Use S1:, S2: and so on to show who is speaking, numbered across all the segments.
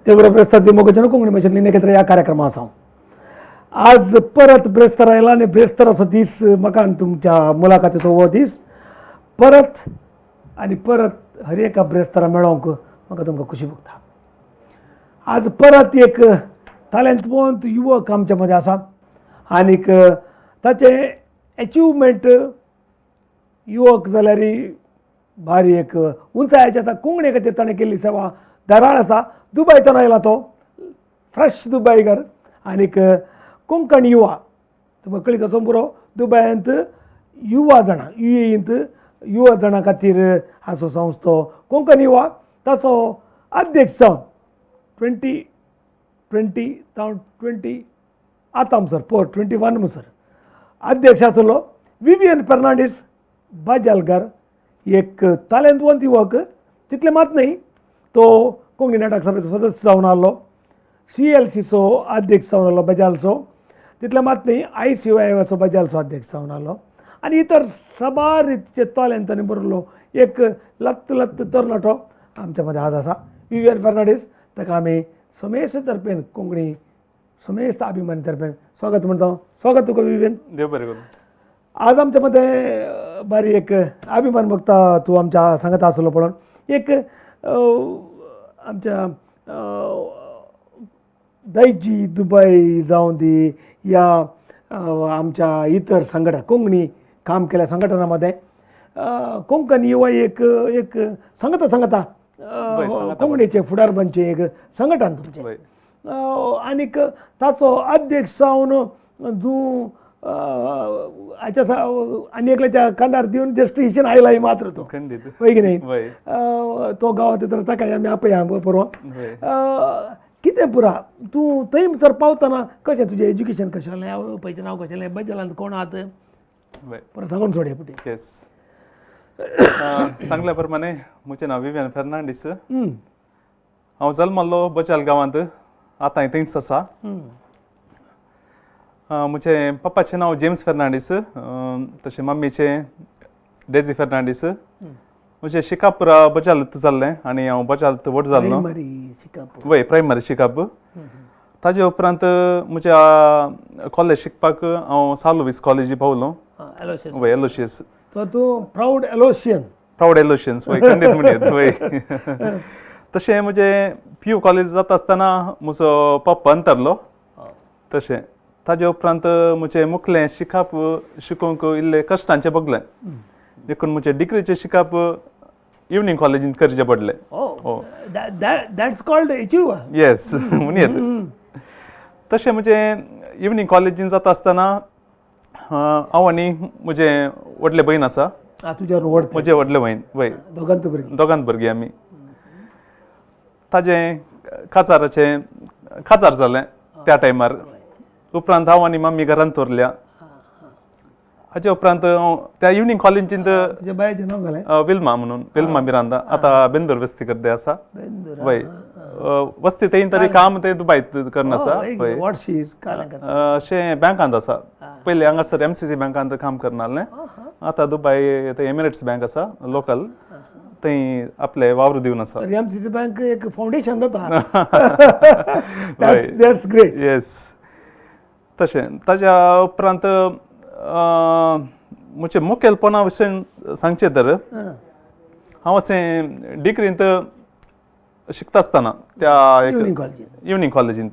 S1: देवरा ब्रेस्तार मोगजन कोंकणी भाशेन एकत्र ह्या कार्यक्रमा आसा. आज परत ब्रेस्तार आयला आनी ब्रेस्ताराचो दीस म्हाका आनी तुमच्या मुलाखतीचो हो दीस परत आनी परत हर एका ब्रेस्तारा मेळोवंक म्हाका तुमकां खुशी भोगता. आज परत एक तालेंतवंत युवक आमच्या मदें आसा आनीक ताचें एचिवमेंट युवक जाल्यार भारी एक उंचायेचे आसा. कोंकणी खातीर ताणें केल्ली सेवा धाराळ आसा. दुबयच्यान आयला तो फ्रेश दुबयकर आनीक कोंकण युवा तुमकां कळीत आसूंक पुरो. दुबयांत युवा जाणां युएईंत युवा जाणां खातीर आसो संस्थो कोंकण युवा ताचो अध्यक्ष जावन 2020 जावं 20 आतां म्हणसर पोर 21 म्हणसर अध्यक्ष आसलो विवियन फेर्नांडीस बाजालकार. एक तालेंतवंत युवक तितलें मात न्हय, तो कोंकणी नाटक सभेचो सदस्य जावन आहलो, सीएलसीचो अध्यक्ष जावन आहलो बजालचो, तितलें मात न्हय आयसीवायचो बजालचो अध्यक्ष जावन आहलो आनी इतर साबार रितीचे तालेंतांनी भरलो एक लत्त लत्त तरणाटो आमच्या मदें आज आसा विवियन फेर्नांडीस. ताका आमी समेस्त तर्फेन कोंकणी समेस्त अभिमानी तर्फेन स्वागत म्हणटा. स्वागत तुका विवियन.
S2: देव बरें करूं.
S1: आज आमच्या मदें बारी एक अभिमान भोगता तूं आमच्या सांगता आसलो पळोवन. एक आमच्या दायजी दुबय जावं दी या आमच्या इतर संघटना कोंकणी काम केल्या संघटना मदें कोंकण युवा एक एक सांगता सांगता कोंकणीचे फुडार बनचें एक संघटन तुमचें आनीक ताचो अध्यक्ष जावन तूं हाच्या आनी एकल्याच्या कांदार दिवन जस्ट हिशेन आयला मात्र तो वय की न्ही तो गांवांत तर ताका आमी आपया पुरो. कितें पुरा तूं थंय सर पावतना कशें तुजें एज्युकेशन कशें जालें, आवय बापायचें नांव कशें जालें, बजालांत कोण आहात परत सांगून सोड हे पुटी.
S2: येस, सांगल्या प्रमाणे म्हजें नांव विवियन फेर्नांडीस. हांव जल्मल्लो बजाल गांवांत, आतां थंयच आसा. म्हजें पप्पाचें नांव जेम्स फेर्नांडीस, तशें मम्मीचें डेजी फेर्नांडीस. म्हजें शिकप बजालत जाल्लें आनी हांव बजालत व्हड जाल्लो. वय प्रायमरी शिकप. ताजे उपरांत म्हज्या कॉलेज शिकपाक हांव सालुवीस कॉलेजी पावलो. वय एलोशियस.
S1: तूं प्रावड एलोशियन.
S2: प्रावड एलोशियन्स वय खंडीत म्हणयेत वय. तशें म्हजें पी यू कॉलेज जाता आसतना म्हजो पप्पा अंतरलो. तशें ताजे उपरांत म्हजें मुखलें शिकप शिकोवंक इल्लें कश्टांचें भोगलें, देखून म्हजें डिग्रीचें शिकप इवनींग कॉलेजींत करचें पडलें.
S1: That's called achieve.
S2: Yes म्हणयेत. तशें म्हजें इवनींग कॉलेजींत जाता आसतना हांव आनी म्हजें व्हडलें भयण आसा.
S1: तुज्या
S2: म्हजें व्हडलें भयण वय,
S1: दोगांत भुरगीं.
S2: दोगांत भुरगीं आमी. ताजें काजाराचें काजार जालें त्या टायमार. उपरांत हांव आनी मम्मी घरांत उरल्या. हाचे उपरांत त्या इवनींग कॉलेजींत
S1: बायचें नांव घालें
S2: विल्मा म्हणून, विल्मा मिरांदा. आतां बेंदूर वस्ती करते आसा. वय वस्ती थंय तरी काम ते दुबायत करून आसा. अशें बँकांत आसा. पयलीं हांगासर एमसीसी बँकांत काम करनासलें, आतां दुबाय थंय एमिरेट्स बँक आसा लोकल, थंय आपले वावर दिवन आसा.
S1: एमसीसी बँक एक फावंडेशन जाता. That's great.
S2: Yes. तशें ताज्या उपरांत म्हजें मुखेलपणा विशयन सांगचें तर हांव अशें डिग्रींत शिकता आसतना त्या इवनींग कॉलेजींत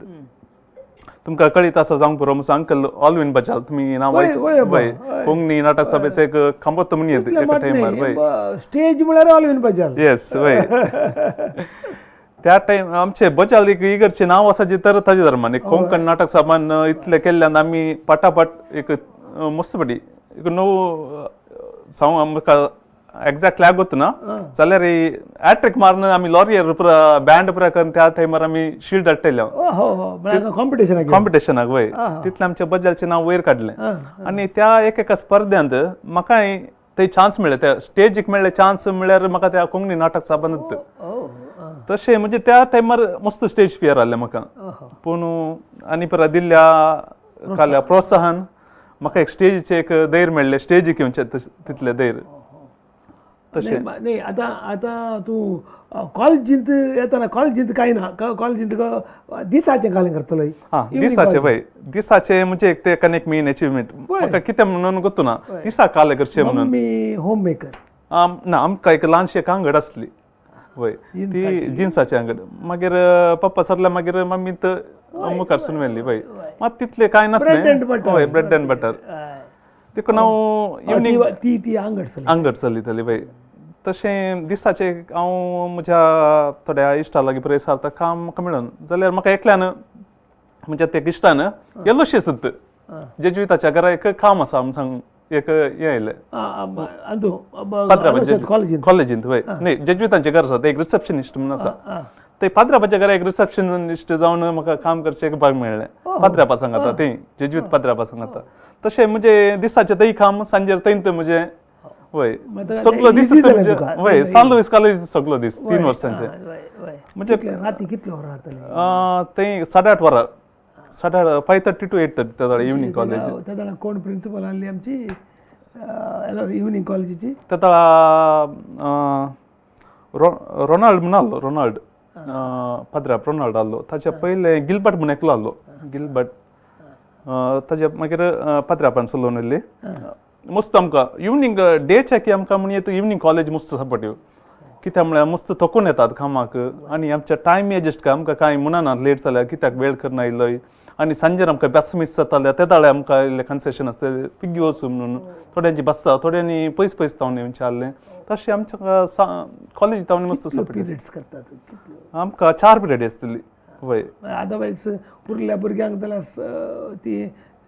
S2: तुमकां कळीत आसा जावंक पुरो म्हजो अंकल ऑलविन बजाल, तुमी नांव वय कोंकणी नाटक सभेचो एक खांबो म्हणयेत एका टायमार.
S1: वय स्टेज म्हळ्यार ऑलविन बजाल.
S2: येस वय. त्या टायम आमचे बजाल एक इगर्चे नांव आसा जे तर ताजे धर्मान एक कोंकण नाटक सभान इतलें केल्ल्यान आमी पटापट एक मस्त पटी एक णव सांग आमकां एग्जॅक्ट लागत ना जाल्यार हॅट्रीक मारून आमी लॉरियर पुरा बँड पुरा करून त्या टायमार आमी शिल्ड हाडटले
S1: कॉम्पिटिशनाक.
S2: कॉम्पिटिशनाक वय. तितलें आमच्या बजालचें नांव वयर काडलें आनी त्या एक एका स्पर्ध्यांत म्हाकाय थंय चान्स मेळ्ळे, त्या स्टेजीक मेळ्ळे चान्स म्हळ्यार म्हाका त्या कोंकणी नाटक सभानूच. तशें म्हणजे त्या टायमार मस्त स्टेज फियर आसलें म्हाका, पूण आनी परत दिल्ल्या काल्या प्रोत्साहन म्हाका एक स्टेजीचें एक धैर्य मेळ्ळें, स्टेजीक येवचें तितलें धैर्य. तशें
S1: न्ही आतां आतां तूं कॉलेजींत येतना कॉलेजींत कांय ना, कॉलेजींत तुका दिसाचें कालें करतलो.
S2: आं, दिसाचें वय, दिसाचें म्हणजे एक ते कनेक्ट मेन एचिवमेंट म्हाका कितें म्हणून गोत्तू ना, दिसा कालें करचें म्हणून.
S1: Mummy home maker?
S2: ना, आमकां एक ल्हानशी एक आंगड आसली वय, ती जिन्साची आंगड. मागीर पप्पा सरल्या मागीर मम्मी मुखार व्हेली वय, मात तितलें कांय नासलें. वय, ब्रेड एंड बटर. देखून हांव इवनींग
S1: ती ती आंगड
S2: आंगड चलयताली वय. तशें दिसाचें हांव म्हज्या थोड्या इश्टा लागीं पळय सारता काम म्हाका मेळून जाल्यार म्हाका एकल्यान म्हज्या त्या इश्टान येलोशे सुद्दां जेजुइताच्या घरा एक काम आसा म्हूण सांग एक हें आयलें कॉलेजींत वय. न्ही, जेजुइतांचें घर आसा ते एक रिसेप्शनिस्ट म्हणून आसा, ते पाद्रापाच्या घरा एक रिसेप्शनिस्ट जावन म्हाका काम करचें एक भाग मेळ्ळें. पाद्रापा सांगता थंय, जेजुइत पाद्रापा सांगता. तशें म्हणजे दिसाचें थंय काम, सांजेर थंय म्हजें वय सगलो दीस वय. सान लुईस कॉलेज सगलो दीस 3 वर्सांचे.
S1: म्हणजे राती कितले वरां जातालीं
S2: थंय? 8:30 वरां, 8:30, 5:30 to 8:30 तेदा इवनींग कॉलेज.
S1: तेदा कोण प्रिंसिपल आहली आमची इवनींग कॉलेजीची?
S2: तेदा रोनाल्ड म्हणून आहलो, रोनाल्ड पाद्राप रोनाल्ड आहलो. ताच्या पयलें गिलबर्ट म्हणून एकलो आहलो, गिलबर्ट. ताच्या मागीर पाद्रापान चलोवन येयली. मस्त आमकां इवनींग डेच्या की आमकां म्हण येता इवनींग कॉलेज मस्त सपोर्टीव, कित्याक म्हळ्यार मस्त थकून येतात कामाक आनी आमच्या टायम एडजस्ट काय आमकां कांय म्हणना लेट जाल्यार कित्याक वेळ करना इल्लोय. आनी सांजेर आमकां बस मीस जाताले तेदाळे आमकां इल्लें कन्सेशन आसता, पिग्गी वचूं म्हणून. थोड्यांची बस, थोड्यांनी पयस पयस तावन येवचें आहलें. तशें आमच्या कॉलेज तावन मस्त सपोर्ट
S1: करतात.
S2: आमकां 4 पिरियड आसतली वय.
S1: अदरवायज उरल्या भुरग्यांक जाल्यार ती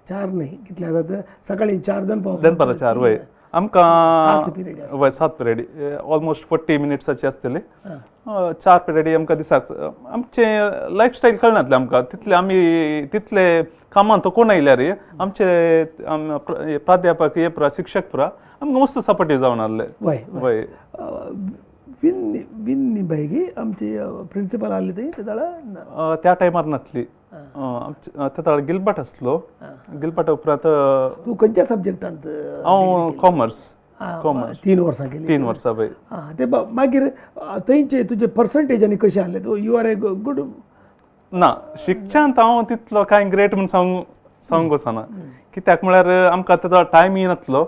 S1: 4 न्ही कितले जाता, सकाळी 4 दनपारां
S2: 4 वय. आमकां वय 7 पिरियड, ऑलमोस्ट 40 मिनिट्साची आसतली. 4 पिरियड आमकां दिसाक. आमचें लायफस्टायल कळनातलें आमकां तितले, आमी तितले कामान तो कोण आयल्यार आमचे प्राध्यापक हे पुरा शिक्षक पुरा आमकां मस्त सपोर्टीव जावन आहले
S1: वय
S2: वय.
S1: विन्नी विन्नी बायगी आमची प्रिंसिपल आहली ती तेदाळा
S2: त्या टायमार नासली. तेदाळ गिलबर्ट आसलो. गिलबर्ट उपरांत
S1: तूं खंयच्या सब्जेक्टांत?
S2: हांव कॉमर्स. कॉमर्स
S1: 3 वर्सां केली.
S2: 3 वर्सां वय.
S1: आं, ते मागीर थंयचे तुजे पर्संटेज आनी कशें आहले? तूं you are a good
S2: ना शिक्षांत हांव तितलो कांय ग्रेट म्हूण सांगूंक वचना, कित्याक म्हळ्यार आमकां तेजो टायमय नासलो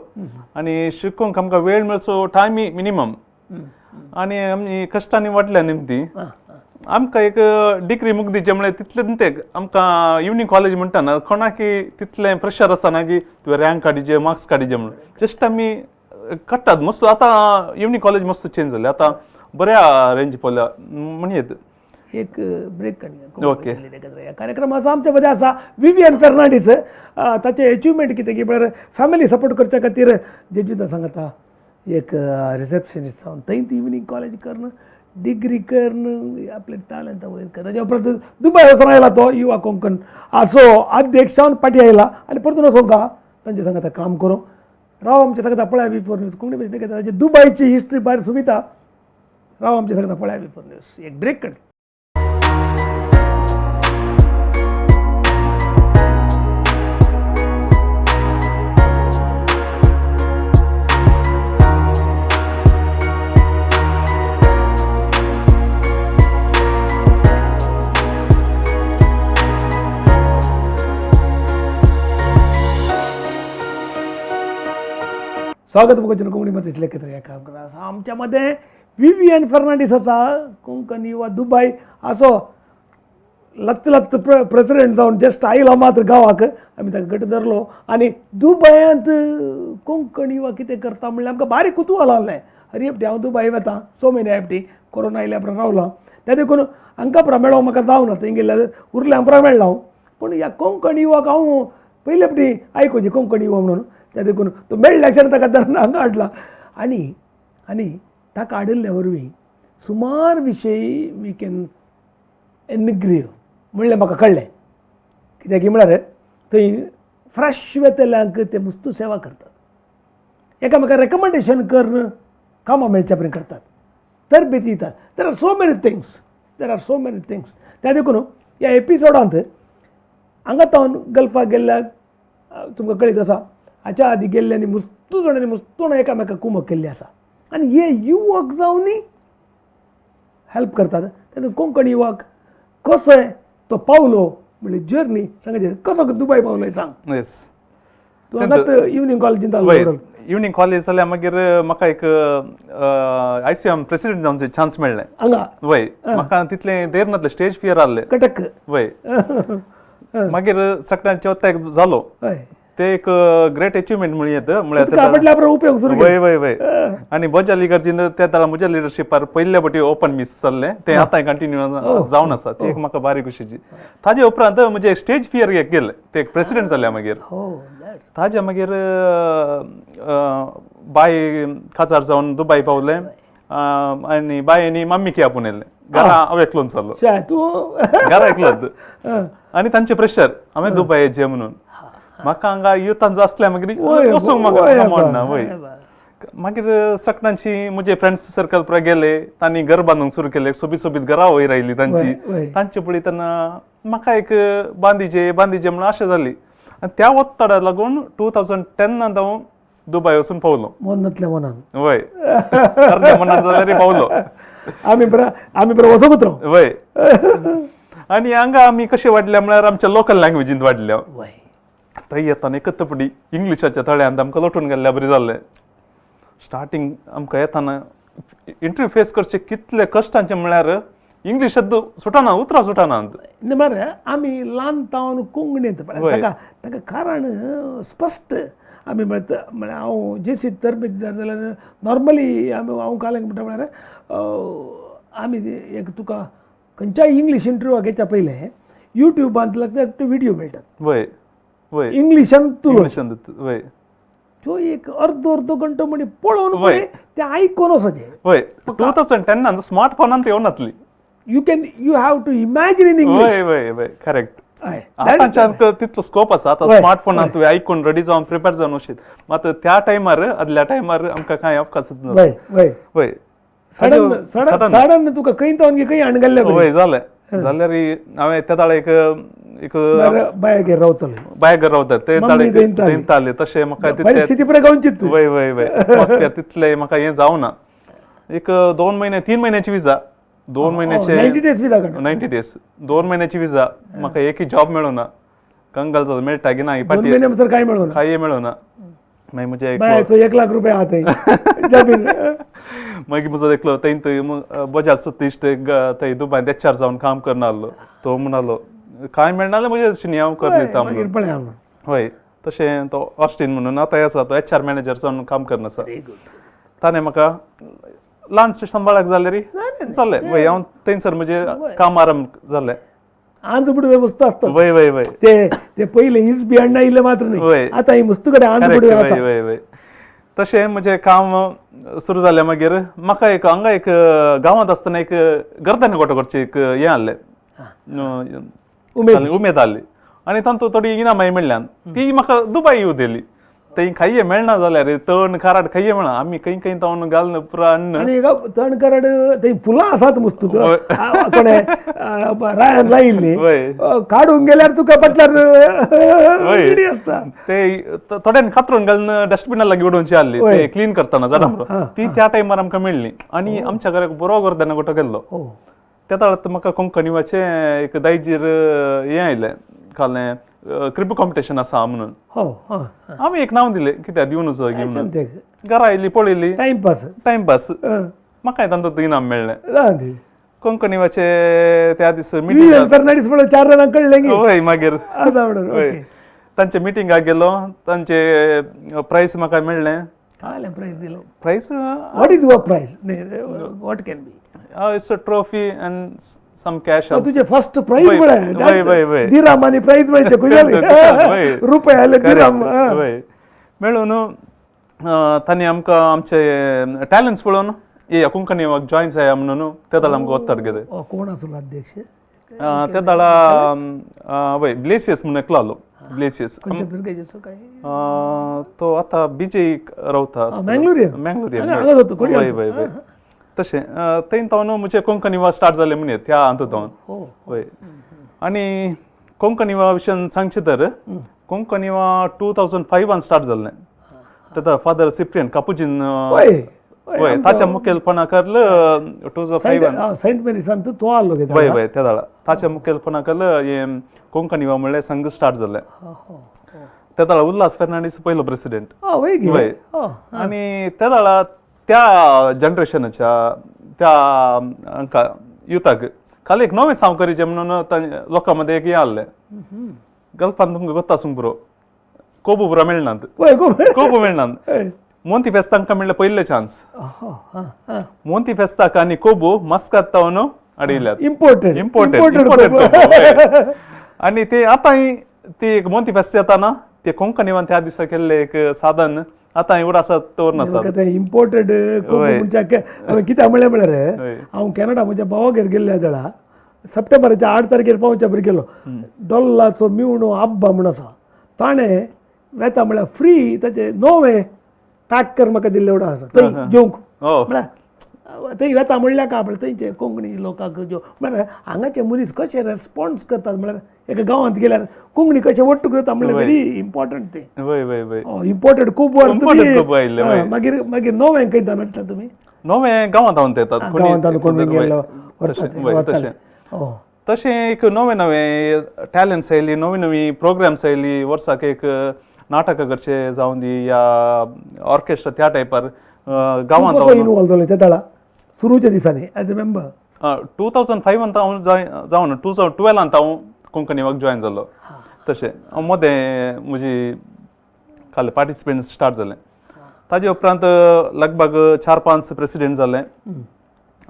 S2: आनी शिकूंक आमकां वेळ मेळचो टायमय मिनिमम. आनी आमी कश्टांनी वाडल्या निमती आमकां एक डिग्री मुगदीचें म्हळ्यार तितलें ते आमकां इवनींग कॉलेज म्हणटा ना कोणाकी तितलें प्रेशर आसना की तुवें रँक काडिजे मार्क्स काडिजे म्हणून. जस्ट आमी काडटात मस्त. आतां इवनींग कॉलेज मस्त चेंज जालें, आतां बऱ्या रेंज पळयल्या म्हणयेत.
S1: एक ब्रेक काडया.
S2: ओके.
S1: ह्या कार्यक्रमाचो आमच्या मदें आसा विवियन फेर्नांडीस. ताचें एचिवमेंट कितें की म्हळ्यार फॅमिली सपोर्ट करच्या खातीर जेजुदा सांगता एक रिसेप्शनिस्ट जावन थंय इवनींग कॉलेज करून डिग्री करून आपले तालंत वयर कर. ताच्या उपरांत दुबय वचून आयला तो युवा कोंकण असो अध्यक्ष जावन पाटी आयला आनी परतून वचोंक तांचे सांगता काम करूं राव आमच्या सांगता पळया V4 news Konkani भाशेन घेता. ताची दुबयची हिस्ट्री भायर सुविधा राव आमच्या सांगता पळया V4 news. एक ब्रेक काड. स्वागत मुखाचें कोंकणी मध्ये लेखत ह्या काम करता आसा. आमच्या मदें विवियन फेर्नांडीस आसा, कोंकण युवा दुबय असो लत्त लत्त प्रेसिडेंट जावन जस्ट आयलो मात्र गांवाक आमी ताका घट धरलो आनी दुबयांत कोंकण युवा कितें करता म्हणल्यार आमकां बारीक कुतूहल आहलें. अरे एकटी हांव दुबय वता 6 म्हयने एकटी कोरोना आयल्या उपरांत रावलो त्या देखून हांकां पुरा मेळोंक म्हाका जावना, थंय गेल्यार उरलें हांव पुरा मेळ्ळो हांव. पूण ह्या कोंकण युवाक हांव पयले फावटी आयकुची कोंकण युवा म्हणून, त्या देखून तो मेळ्ळ्या क्षण ताका धरून हांगा हाडला आनी आनी ताका हाडिल्ल्या वरवीं सुमार विशय we can एनग्रीव म्हणलें म्हाका कळ्ळें. कित्याक म्हळ्यार थंय फ्रेश वेतल्यांक ते मुस्तू सेवा करतात, एकामेका रेकमेंडेशन करून कामां मेळच्या पर्यंत करतात, तरबेती दितात. There are so many things, there are so many things. त्या देखून ह्या एपिसोडांत हांगा तावन गल्फाक गेल्ल्याक तुमकां कळीत आसा, हाच्या आदी गेल्ल्यांनी मुस्तू जाणांनी मुस्तू एकामेकाक कुमक केल्ली आसा आनी हे युवक जावनूय हेल्प करतात. तेन्ना कोंकणी युवक कसो तो पावलो म्हणल्यार जर्नी सांगायची, कसो दुबय पावलो सांग.
S2: येस,
S1: तूं हांगाच इवनींग कॉलेजींत.
S2: इवनींग कॉलेज जाल्यार मागीर म्हाका एक ICM president जावचे चान्स मेळ्ळें
S1: हांगा.
S2: वय, म्हाका तितलें देर नासलें, स्टेज फियर आहलें
S1: कटक.
S2: वय, मागीर सगळ्यांचे वता जालो, ते एक ग्रेट अचिव्हमेंट म्हणूं येता.
S1: म्हळ्यार उपयोग सुरू.
S2: वय वय वय. आनी बजा लिगर्जीन त्या ताळा म्हज्या लिडरशिपार पयल्या फावटी ओपन मिस जाल्लें, तें आतां कंटिन्यू जावन आसा, ती एक म्हाका बारी खुशीची. ताजे उपरांत म्हजें स्टेज फियर गेलें, ते एक प्रेसिडेंट जालें मागीर. ताजे मागीर बाय काजार जावन दुबय पावलें आनी बाय आनी मम्मीक आपोवन येयलें घरा. हांव एकलोन जालो घरा एकलोच आनी तांचें प्रेशर हांवें दुबय येचें म्हणून. म्हाका हांगा युथान आसल्या मागीर वचूंक म्हाका म्हणना. वय, मागीर सगळ्यांची म्हजे फ्रेंड्स सर्कल पुराय गेले, तांणी घर बांदूंक सुरू केले, सोबीत सोबीत घरां वयर आयली तांची. तांचे पळयतना म्हाका एक बांदिजे बांदिजे म्हणून आशा जाली आनी त्या ओत्ताडा लागून 2010 हांव दुबय वचून पावलो.
S1: मनांतल्या मनान.
S2: वय, अर्द्या मनान जाल्यार पावलो.
S1: आमी बरें, आमी बरें वचोकूच राव.
S2: वय, आनी हांगा आमी कशें वाडल्या म्हळ्यार आमच्या लोकल लँग्वेजींत वाडल्या.
S1: वय,
S2: थंय येतना एकच पटी इंग्लिशाच्या तळ्यांत आमकां लोटून गेल्ल्या बरी जाल्लें. स्टार्टींग आमकां येतना इंटरव्यू फेस करचे कितले कश्टांचे म्हळ्यार इंग्लिश सुटना, उतरां सुटना.
S1: म्हळ्यार आमी ल्हान तावन कोंकणींत ताका ताका कारण स्पश्ट आमी म्हळ्यार हांव जेसी तरबेजदार जाल्यार नॉर्मली आमी हांव कालेंक म्हणटा म्हळ्यार आमी एक तुका खंयच्याय इंग्लीश इंटरव्यूआक घेवच्या पयलें युट्यूबांतल्यान व्हिडियो मेळटात.
S2: वय वय,
S1: इंग्लिशान
S2: इंग्लिशान. वय,
S1: तो एक अर्दो अर्दो घंटो म्हणी पळोवन ते आयकून वचचें.
S2: वय, 2010 स्मार्टफोनांत येवनातली.
S1: You can, you have to imagine in English.
S2: वय वय वय, करेक्ट. आतांच्यान तितलो स्कोप आसा आतां स्मार्टफोनान तुवें आयकून रेडी जावन प्रिपेर जावन वशीत. मात त्या टायमार आदल्या टायमार आमकां कांय अवकाश
S1: ना. वय
S2: वय,
S1: सडन सडन तुका खंय तावन खंय हाडून
S2: वय जालें जाल्यार हांवें त्या ताळा एक एक
S1: बायगेर रावतले,
S2: बायगेर रावतात ते ताळे तशें म्हाका
S1: तितलें.
S2: वय वय वय, तितलें म्हाका हें जावना. एक 2 महिने 3 महिन्याची विजा, 2 महिन्याचे
S1: 90 डेज विजा,
S2: 90 डेज 2 महिन्याची विजा. म्हाका एकय जॉब मेळना, कंगाल जालो, मेळटा की ना.
S1: 2 महिने काय मेळना,
S2: कांय मेळना. मागीर म्हजे
S1: 1 लाख रुपया हात.
S2: मागीर म्हजो एकलो थंय थंय बजाजचो इश्ट थंय दुबय एच आर जावन काम करना आहलो, तो म्हणालो कांय मेळना जाल्यार म्हजें शिनी हांव करून दिता म्हणून. हय, तशें तो ऑस्टीन म्हणून आतां आसा, तो एच आर मॅनेजर जावन काम करना आसा. ताणें म्हाका ल्हानशें सांबाळक जाल्यार जालें. वय, हांव थंयसर म्हजें काम आरंभ जालें.
S1: आंज बुडवे वस्तू आसता.
S2: वय वय वय,
S1: ते ते पयले is बी अण्णा इल्ले मात्र न्ही, आतां ही वस्तू कडेन आंज बुडवे आसा.
S2: वय वय, तशें म्हजें काम सुरू जालें. मागीर म्हाका एक हांगा एक गांवांत आसतना एक गर्दानी गोटो करचें एक हें आहलें,
S1: उमेद
S2: उमेद आहली आनी तातूंत थोडी इनामां मेळ्ळ्यान ती म्हाका दुबय येवं दिली. थंय खायये मेळना जाल्यार तण कराड खायये मेळना, आमी खंय खंय तावन घालून पुरा अन्न.
S1: आनी तण कराड थंय फुलां आसात मस्त, कोणे रायान लायिल्ली, काडूंक गेल्यार तुका फाटल्यान आसता.
S2: ते थोड्यांनी कातरून घालून डस्टबिना लागीं उडोवची आहली, ते क्लीन करतना झाडां ती त्या टायमार आमकां मेळ्ळी. आनी आमच्या घराक बरो गर्दाना गोटो गेल्लो. त्या ताळात म्हाका कोंकणीवाचें एक दायजीर हें आयलें, कालें क्रिब कॉम्पिटिशन आसा म्हणून. आमी एक नांव दिलें कित्याक दिवनच म्हणून. घरा आयली पळयली,
S1: टायमपास
S2: टायमपास, म्हाकाय तांतूत इनाम मेळ्ळें. कोंकणीवाचे त्या दीस मिटींग
S1: फर्नांडीस म्हणून 4 जाणांक कळ्ळें.
S2: हय, मागीर हय तांच्या मिटिंगाक गेलो, तांचे प्रायस म्हाका मेळ्ळें.
S1: कालें प्रायस दिलो?
S2: Prize
S1: what is your prize? What can be?
S2: It's a trophy and some cash.
S1: तुझे फर्स्ट प्राइज
S2: मिळ्ळें,
S1: दिराम आनी प्राइज मेळचे खुशाली, रुपये आयले दिराम
S2: मेळून. तांणी आमकां आमचे टॅलंट्स पळोवन ये कोंकणी जॉईन जाया म्हणून त्या दाडा आमकां ओत्ताड गेले.
S1: कोण आसलो अध्यक्ष
S2: त्या दाडा? वय, ब्लेसियस म्हणून एकलो आहलो, ब्लेसियस. तो आतां बीजे रावता,
S1: मँगलोरियन.
S2: मँगलोरियन. वय वय वय, तशें थंय तावन म्हजें कोंकणी वा स्टार्ट जालें म्हणये त्या हातूंत तावन. वय, आनी कोंकणी वा विशयान सांगचें तर कोंकणी वा 2005 स्टार्ट जाल्लें. तेन्ना फादर सिप्रियन कापुजीन वय ताच्या मुखेलपणा खाल 2005
S1: सेंट मेरीसान तो आसलो.
S2: वय वय, त्या वेळार ताच्या मुखेलपणा खाल हे कोंकण युवा म्हणल्यार संघ स्टार्ट जालें. त्या वेळार उल्हास फेर्नांडीस पयलो प्रेसिडेंट.
S1: वय.
S2: आनी त्या वेळार त्या जनरेशनाच्या त्या हांकां युथाक खाली एक नवें सावकरीचें म्हणून लोकां मदें एक हें आहलें. गल्फान तुमकां गोत्ता आसूंक पुरो, कोबू पुरो मेळनात, कोबू मेळनात. मोंती फेस्तांक तांकां मेळ्ळें पयलें चान्स. मोंती फेस्ताक आनी कोबू मस्कात तावन हाडिल्ल्यात.
S1: इम्पोर्टेड.
S2: Imported imported. आनी ते आतांय ती एक मोंती फेस्त येता ना, ते कोंकणीवान त्या दिसा केल्लें एक साधन आतां उडासात दवरून आसात.
S1: इम्पोर्टेड हांवें कित्याक म्हणलें म्हळ्यार हांव कॅनडा म्हज्या भावागेर गेल्ल्या वेळा सप्टेंबराच्या 8 तारखेर पावच्या बरी गेलो. डोल्लाचो मिवणो आब्बा म्हूण आसा, ताणें वेता म्हळ्यार फ्री ताचें नवें पॅक कर म्हाका दिल्लें एवढो आसा थंय घेवंक. म्हळ्यार थंय वेता म्हणल्यार काय म्हळ्यार थंयचे कोंकणी लोकांक ज्यो म्हळ्यार हांगाचे मनीस कशे रेस्पोन्स करतात म्हळ्यार एका गांवांत गेल्यार कोंकणी कशें वट्टू करता म्हळ्यार व्हेरी इम्पॉर्टंट तें. इम्पोर्टेड खूब. मागीर मागीर नवें खंय हाडटा तुमी?
S2: नवें गांवांत हांव येतात.
S1: गांवांत कोण गेल्लो.
S2: तशें एक नवे नवे टॅलंट्स आयली, नवी नवी प्रोग्राम्स आयली. वर्साक एक नाटकां करचे जावं दी या ऑर्केस्ट्रा त्या टायपार गांवांत.
S1: इनवॉल्व जालो त्या वेळार सुरूच्या दिसांनी एज अ मेंबर?
S2: 2005 हांव जावन 2012 हांव कोंकणी युवाक जॉयन जालो. तशें हांव मदें म्हजी खाले पार्टिसिपेंट्स स्टार्ट जालें. ताजे उपरांत लगभग 4-5 प्रेसिडेंट जाले.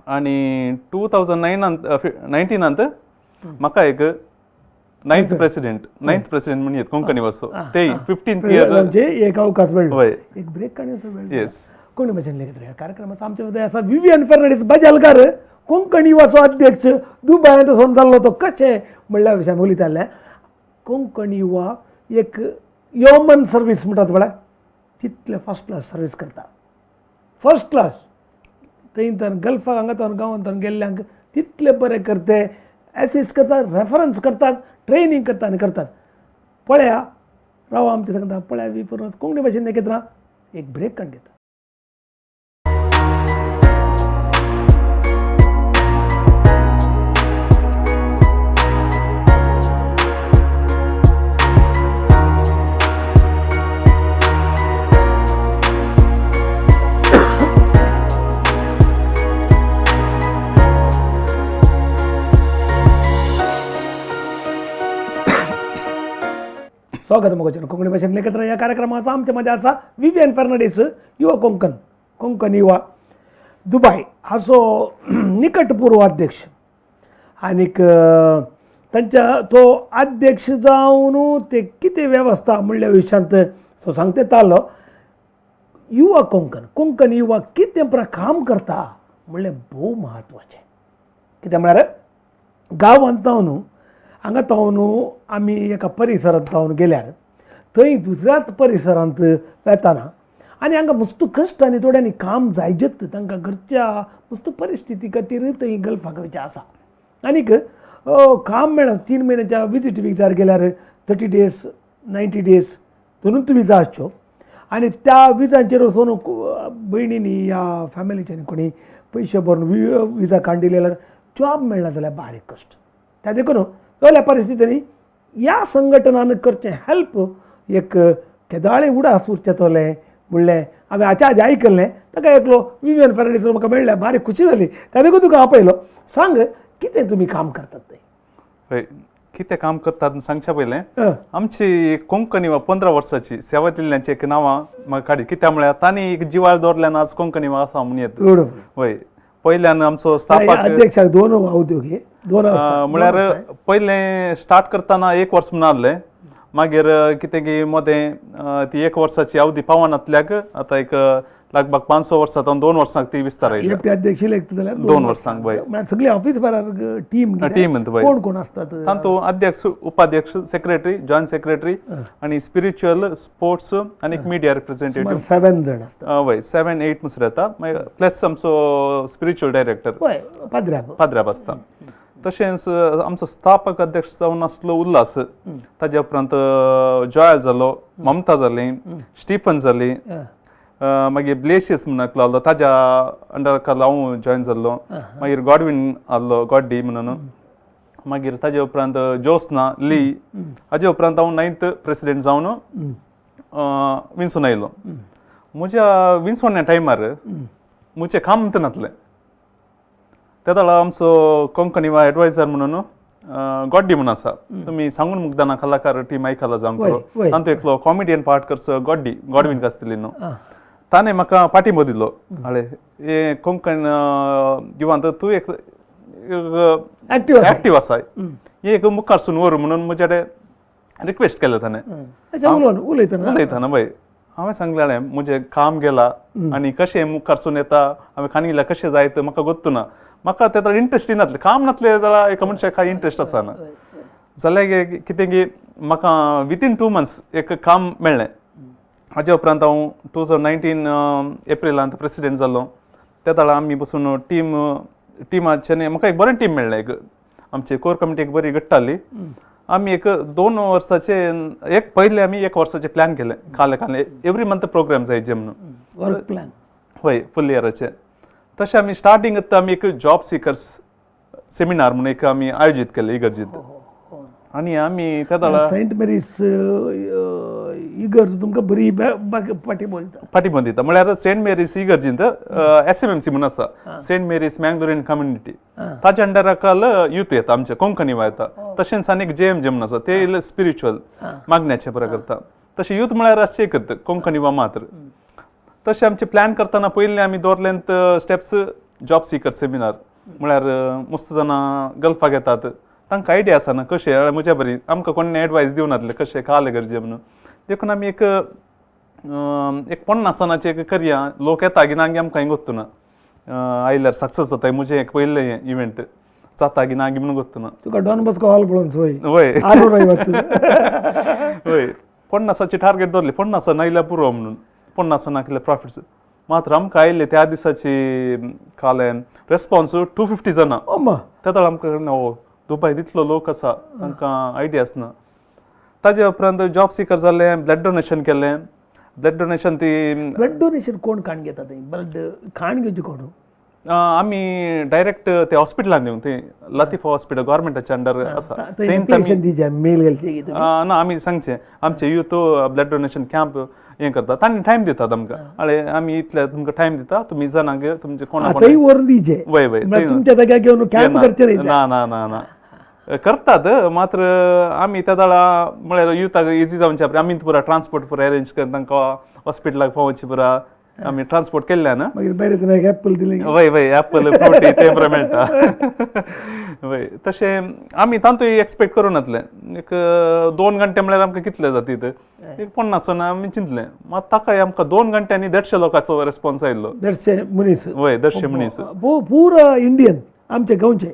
S2: आनी 2019 म्हाका एक नायन्थ प्रेसिडेंट म्हण येत कोंकणी वचो ते 15th year
S1: एक अवकाश मेळ्ळो. एक ब्रेक काडण्याचो मेळ्ळो.
S2: येस.
S1: कोंकणी भाशेन लेगीत ह्या कार्यक्रमाचो आमच्या मदें आसा विवियन फेर्नांडीस बजालकार, कोंकणी युवाचो अध्यक्ष दुबायांत वचून जाल्लो तो कशें म्हणल्या विशयान उलयताले. कोंकणी युवा एक ह्युमन सर्वीस म्हणटात पळय तितले फर्स्ट क्लास सर्वीस करता. फर्स्ट क्लास थंय तर गल्फाक हांगा तर गांवांत गेल्ल्यांक तितले बरें करते, एसिस्ट करतात, रेफरन्स करतात, ट्रेनींग करता आनी करतात. पळया राव आमचे सांगता पळया वी कोंकणी भाशेन एकत्र एक ब्रेक काडून घेता. स्वागत मोगाचें कोंकणी भाशेन एकत्र ह्या कार्यक्रमाचा आमच्या मध्ये आसा विवियन फेर्नांडीस, युवा कोंकण, कोंकण युवा दुबाय हाचो निकट पूर्व अध्यक्ष. आनीक तांच्या तो अध्यक्ष जावन ते कितें वेवस्था म्हणल्या विशयांत सो सांगते तालो. युवा कोंकण, कोंकण युवा कितें काम करता म्हणलें भोव म्हत्वाचें. कितें म्हळ्यार गांवांत जावन हांगा तावन आमी एका परिसरांत तावन गेल्यार थंय दुसऱ्याच परिसरांत वेताना आनी हांगा मस्त कश्ट आनी थोड्यांनी काम जायजत तांकां घरच्या मस्त परिस्थिती खातीर थंय गल्फाक वयचें आसा. आनीक काम मेळना. 3 म्हयन्याच्या विजीट विजार गेल्यार 30 डेज 90 डेज दोनूच विजा आसच्यो आनी त्या विजांचेर वचून भयणींनी या फॅमिलीच्यानी कोणी पयशे भरून विजा काडून दिले जाल्यार जॉब मेळना जाल्यार बारीक कश्ट. त्या देखून असल्या परिस्थितींनी ह्या संघटनान करचें हेल्प एक केदाळे उडास उरचेतलें म्हणलें हांवें हाच्या आदी आयकल्लें. ताका एकलो विवियन फेर्नांडीस म्हाका मेळ्ळें, बारीक खुशी जाली. त्या देखून तुका आपयलो. सांग कितें तुमी काम करतात तें?
S2: हय, कितें काम करतात सांगच्या पयलें आमची कोंकणी वा 15 वर्साची सेवा दिल्ल्यांची एक नांवां म्हाका काडी. कित्याक म्हळ्यार तांणी एक जिवाळ दवरल्यान आज कोंकणी वा आसा म्हूण येत. हय, पयल्यान आमचो स्थापक
S1: अध्यक्षाक 2 उद्योगी 2
S2: म्हळ्यार पयलें स्टार्ट करतना 1 वर्स म्हूण आहलें. मागीर कितें की मदें ती 1 वर्साची अवधी पावनातल्याक आतां एक लगभग 500 वर्सां जावन 2 वर्सांक ती विस्तार आयली.
S1: अध्यक्ष इलेक्ट जाल्यार
S2: 2 वर्सांक. हय,
S1: सगळी ऑफिस बराबर टीम
S2: टीम
S1: कोण कोण आसतात
S2: तातूंत अध्यक्ष, उपाध्यक्ष, सेक्रेटरी, जॉयंट सेक्रेटरी आनी स्पिरिच्युअल, स्पोर्ट्स आनी एक मिडिया रिप्रेझेंटेटिव्ह.
S1: 7 जाण आसतात.
S2: हय, 7-8 मुसर येता. मागीर प्लस आमचो स्पिरिच्युअल डायरेक्टर पाद्र्याब आसता. तशेंच आमचो स्थापक अध्यक्ष जावन आसलो उल्हास, ताज्या उपरांत जॉयल जालो, ममता जाली, स्टीफन जाली, मागीर ब्लेशियस म्हणून एकलो आहलो, ताज्या अंडर हांव जॉयन जाल्लो. मागीर गॉडविन आहलो, गॉड्डी म्हणून. मागीर ताजे उपरांत जोस्ना ली. हाजे उपरांत हांव 9th president जावन विन्सून आयलो. म्हज्या विन्सोन्या टायमार म्हजें काम नासलें. त्या वेळार आमचो कोंकणी वा एडवायजर म्हणून गॉड्डी म्हणून आसा, तुमी सांगून मुगदाना कलाकार टीम आयकला जावंक, तांतूं एकलो कॉमेडियन पार्ट करचो गॉड्डी, गॉडविन कास्तिलिनो, ताणें म्हाका पाठिंबो दिलो. आळे हे कोंकण जिवांत तूं एक एक्टीव आसा, हे एक मुखारसून व्हर म्हणून म्हज्या कडेन रिक्वेस्ट केलें ताणें. उलयतना वय हांवें सांगलें म्हजें काम गेला आनी कशें मुखारसून येता, हांवें खाणीला कशें जायत म्हाका गोत्तू ना, म्हाका तें इंट्रस्ट नासलें, काम नासलें जाल्यार एका मनशाक कांय इंट्रस्ट आसना. जाल्यार कितें की म्हाका विथीन 2 मंथ्स एक काम मेळ्ळें. हाजे उपरांत हांव 2019 एप्रिलांत प्रेसिडेंट जालो. त्या वेळार आमी बसून टिमाचें म्हाका एक बरें टीम मेळ्ळें. एक आमची कोर कमिटी एक बरी घट्टाली. आमी एक 2 वर्साचे एक पयले आमी 1 वर्साचें प्लॅन केलें, काले काले एवरी मंथ प्रोग्राम जायचे म्हणून,
S1: वर्क प्लॅन
S2: हय फुल इयराचे. तशें आमी स्टार्टींग आमी एक जॉब सिकर्स सेमिनार म्हणून एक आमी आयोजीत केलें इगर्जीत. आनी आमी त्या वेळार
S1: सेंट मेरीस इगर्ज तुमकां बरी पाठिंबो दिता,
S2: पाठिंबो दिता. म्हळ्यार सेंट मेरीस इगर्जींत SMMC म्हणून आसा, सेंट मेरीस मँगलोरियन कम्युनिटी, ताच्या अंडराखाल यूथ येता आमचे कोंकणी येता. तशेंच आनी एक JMJ म्हणून आसा, ते स्पिरिच्युअल मागण्याचे बरें करता. तशें यूथ म्हळ्यार अशें करता कोंकणी वा मात्र. तशें आमचे प्लॅन करतना पयलीं आमी दवरलेंत स्टेप्स जॉब सिकर सेमिनार, म्हळ्यार मस्त जाणां गल्फाक येतात, तांकां आयडिया आसा ना कशें म्हज्या बरी आमकां कोण एडवायस दिवन नासले कशें काले गरजे म्हणून. देखून आमी एक एक 50 जाणांचे एक करया, लोक येता की ना गी आमकां गोत्तू ना, आयल्यार सक्सेस जाता म्हजें एक पयलें इव्हेंट जाता की ना गी म्हणून गोत्तू ना.
S1: तुका डॉन बॉस्को हॉल पळोवन सोय
S2: वय वय 50 टार्गेट दवरले, 50 नायल्यार पुरो म्हणून, 50 जाणां कितले प्रॉफिट्स मात्र आमकां आयले त्या दिसाची काल्यान रेस्पॉन्स 250 जाणां. त्या वेळार आमकां ओ दुबाय तितलो लोक आसा, तांकां आयडियास ना. ताजे उपरांत जॉब सिकर जालें, ब्लड डोनेशन केलें. ब्लड डोनेशन ती
S1: ब्लड डोनेशन कोण काण घेता थंय? ब्लड काण घेवचें कोण?
S2: आमी डायरेक्ट ते हॉस्पिटलान दिवन, थंय लतीफ हॉस्पिटल गव्हर्मेंटाच्या अंडर आसा ना, आमी सांगचें आमचे यूथ ब्लड डोनेशन कॅम्प हें करता, तांणी टायम दितात आमकां. आळे आमी इतले तुमकां टायम दिता, तुमी जाणांक तुमचे कोणा
S1: वय वय तुमच्या जाग्यार घेवन कॅम्प करचें
S2: ना ना ना ना करतात. मात्र आमी त्या वेळार म्हळ्यार युथाक इजी जावचे आमी पुरा ट्रान्सपोर्ट पुरा अरेंज कर तांकां हॉस्पिटलाक पावोवचें पुरा आमी ट्रान्सपोर्ट केल्ल्यान.
S1: मागीर भायर एप्पल दिलें,
S2: वय वय एप्पल फ्रुटी तें बरें मेळटा. वय तशें आमी तांतूय एक्सपेक्ट करूं नासलें. एक 2 घंटे म्हळ्यार आमकां कितले जातीत, एक 50 जाणां आमी चिंतलें, मात ताकाय आमकां 2 घंट्यांनी 150 लोकांचो रेस्पॉन्स आयलो.
S1: 150 मनीस?
S2: वय 150 मनीस,
S1: पुरा इंडियन आमचे गांवचे.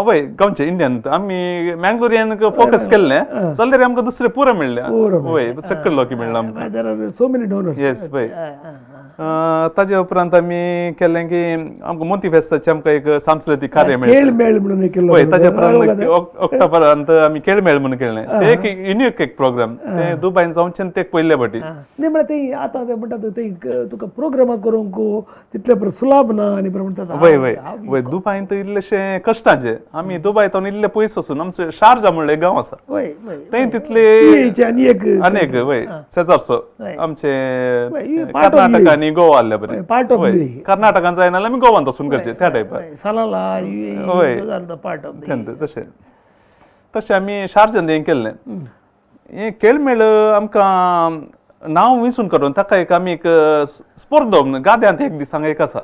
S2: वय गांवचे इंडियन. आमी मँगलोरियन फोकस केल्लें जाल्यार आमकां दुसरे पुरा मेळ्ळे. वय सकयल लोक मेळ्ळे आमकां,
S1: सो मेनी डोनर्स.
S2: येस वय. ताजे उपरांत आमी केलें की आमकां मोती फेस्ताचें आमकां एक सांस्कृतीक कार्य
S1: मेळ्ळें म्हणून केल्लो.
S2: वय ताजे उपरांत ऑक्टोबरांत आमी खेळमेळ म्हणून केलें, ते एक युनिक एक प्रोग्राम, ते दुबायन जावचें ते पयले फावटी.
S1: न्ही म्हळ्यार ते आतां ते म्हणटात ते तुका प्रोग्रामां करूंक तितले सुलाभ ना आनी म्हणटात.
S2: वय वय वय दुबायन इल्लेशें कश्टाचें, आमी दुबाय तावन इल्ले पयस वचून आमचें शारजा म्हणलें एक गांव आसा थंय तितले आनी एक वय शेजारचो आमचे कर्नाटक आनी गोवा आसल्या बरें, कर्नाटकान जायना जाल्यार आमी गोवान वचून करचें त्या टायपार. वय तशें तशें आमी शारजान हें केल्लें. हें खेळमेळ आमकां नांव विंचून काडून ताका एक आमी एक स्पर्धो म्हणून गाद्यांत एक दीस हांगा एक आसा,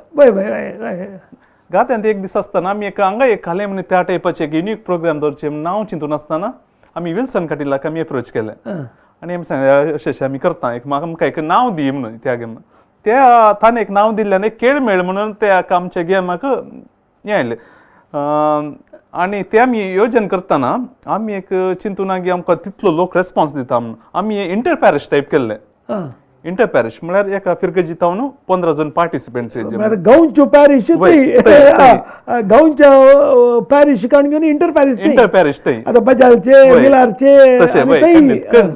S2: गाद्यांत एक दीस आसतना आमी एक हांगा एक घालें म्हणून त्या टायपाचें एक युनीक प्रोग्राम दवरचें म्हणून नांव चिंतून आसतना आमी विल्सन कटिलाक आमी एप्रोच केलें आनी आमी सांगलें अशें अशें आमी करता, एक म्हाका आमकां एक नांव दी म्हणून त्या गेम त्या ताणें एक नांव दिल्ल्यान एक खेळ मेळ म्हणून त्या आमच्या गेमाक हें आयलें. आनी ते आमी योजन करतना आमी एक चिंतूना की आमकां तितलो लोक रेस्पॉन्स दिता म्हणून आमी इंटर पॅरिश टायप केल्लें. इंटर पॅरिश म्हळ्यार एका फिरगजी तावन 15 जण पार्टिसिपंट्स
S1: गांवच्यो पॅरिश, गांवच्या पॅरिश काण घेवन इंटर पॅरिश,
S2: इंटर पॅरिश थंय
S1: आतां बजालचे मिलारचे
S2: तशें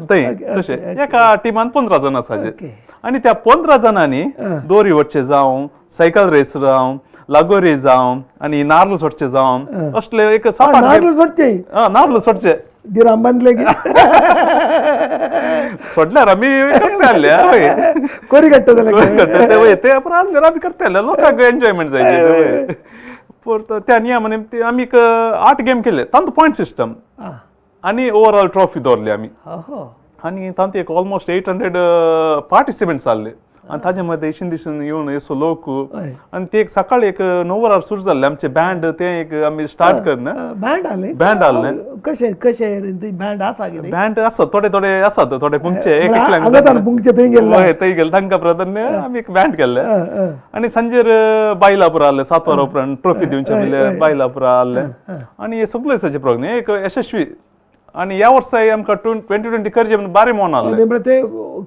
S2: थंय तशें एका टिमान 15 जण आसाचे. आनी त्या 15 जाणांनी दोरी वटचे जावं, सायकल रेस जावं, लागोरी जावं आनी नार्ल सोडचे जावं, असले एक सात
S1: नार्ल सोडचे,
S2: नार्ल सोडचे
S1: दिराम बांदले की
S2: सोडल्यार आमी करताले, हय
S1: कोरी काडटा जाल्यार
S2: ते आसल्यार आमी करताले, लोकांक एन्जॉयमेंट जाय. परत त्या नियमाने आमी एक 8 गेम केले, तांचो पॉयंट सिस्टम आनी ओवरऑल ट्रॉफी दवरली आमी. आनी तांतूं एक ऑलमोस्ट 800 पार्टिसिपंट्स आसले आनी ताजे मदें इशीन दिशीन येवन येसो लोक. आनी ते एक सकाळी एक 9 वरार सुरू जाल्ले आमचे बँड, ते एक आमी स्टार्ट करना
S1: बँड आहले,
S2: बँड आहले.
S1: कशें कशें बँड आसा कितें?
S2: बँड आसा, थोडे थोडे आसात, थोडे पुंगचे एक
S1: एकल्याक पुंगचे थंय गेल्ले,
S2: हय थंय गेले, तांकां प्राधान्य आमी एक बँड केल्ले. आनी सांजेर बायलां पुरा आहले, 7 वरां उपरांत ट्रॉफी दिवचे म्हणल्यार बायलां पुरा आहले. आनी हे सगळे दिसाचे प्रोग्राम एक यशस्वी. आनी ह्या वर्साय आमकां 2020 करचे म्हणून बारी मोन आहले.
S1: ते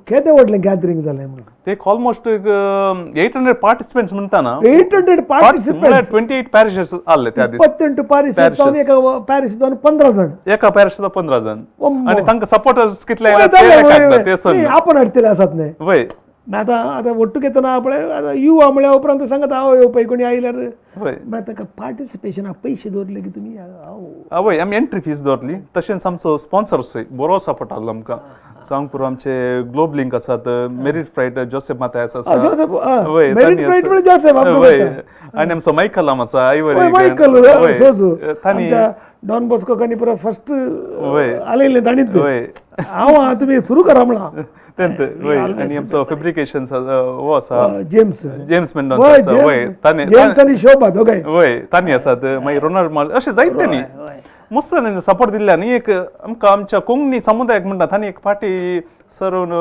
S1: केदें व्हडलें गॅदरींग जालें म्हणून
S2: ते ऑलमोस्ट एक 800 पार्टिसिपंट्स म्हणटा ना,
S1: 800 पार्टिसिपंट्स,
S2: 28 पॅरिशेस आहले त्या दीस.
S1: 28 पॅरिशेस जावन एका पॅरिश जावन 15 जाण,
S2: एका पॅरिश 15 जाण. आनी तांकां सपोर्टर्स कितले
S1: आपण हाडटले आसात न्हय.
S2: वय
S1: आतां आतां ಒಟ್ಟು घेतना पळय आतां युवा म्हळ्या उपरांत सांगता हांव येवपा कोणी आयल्यार मागीर ताका पार्टिसिपेशनाक पयशे दवरले की तुमी.
S2: हय आमी एंट्री फीस दवरली, तशेंच आमचो स्पॉन्सर्सूय बरो सपोर्ट आहलो आमकां. सांगपूर आमचे ग्लोब लिंक आसात, मेरीट फ्रायट जोसेफ माथायस आसा, आनी आमचो मायकल आसा, आयवरी
S1: मायकल डॉन बॉस्को कानी पुरा फर्स्ट आलयलें ताणीच. हांव तुमी सुरू करा म्हणा
S2: तेंत. वय आनी आमचो फेब्रिकेशन हो आसा
S1: जेम्स,
S2: जेम्स मेंडोन्सा आसा, वय ताणें,
S1: जेम्स आनी शोभा दोगांय,
S2: वय तांणी आसात, मागीर रोनाल्ड माल, अशें जायते न्ही मस्त सपोर्ट दिल्ले. आनी एक आमकां आमच्या कोंकणी समुदायाक म्हणटा तांणी एक फाटी सरून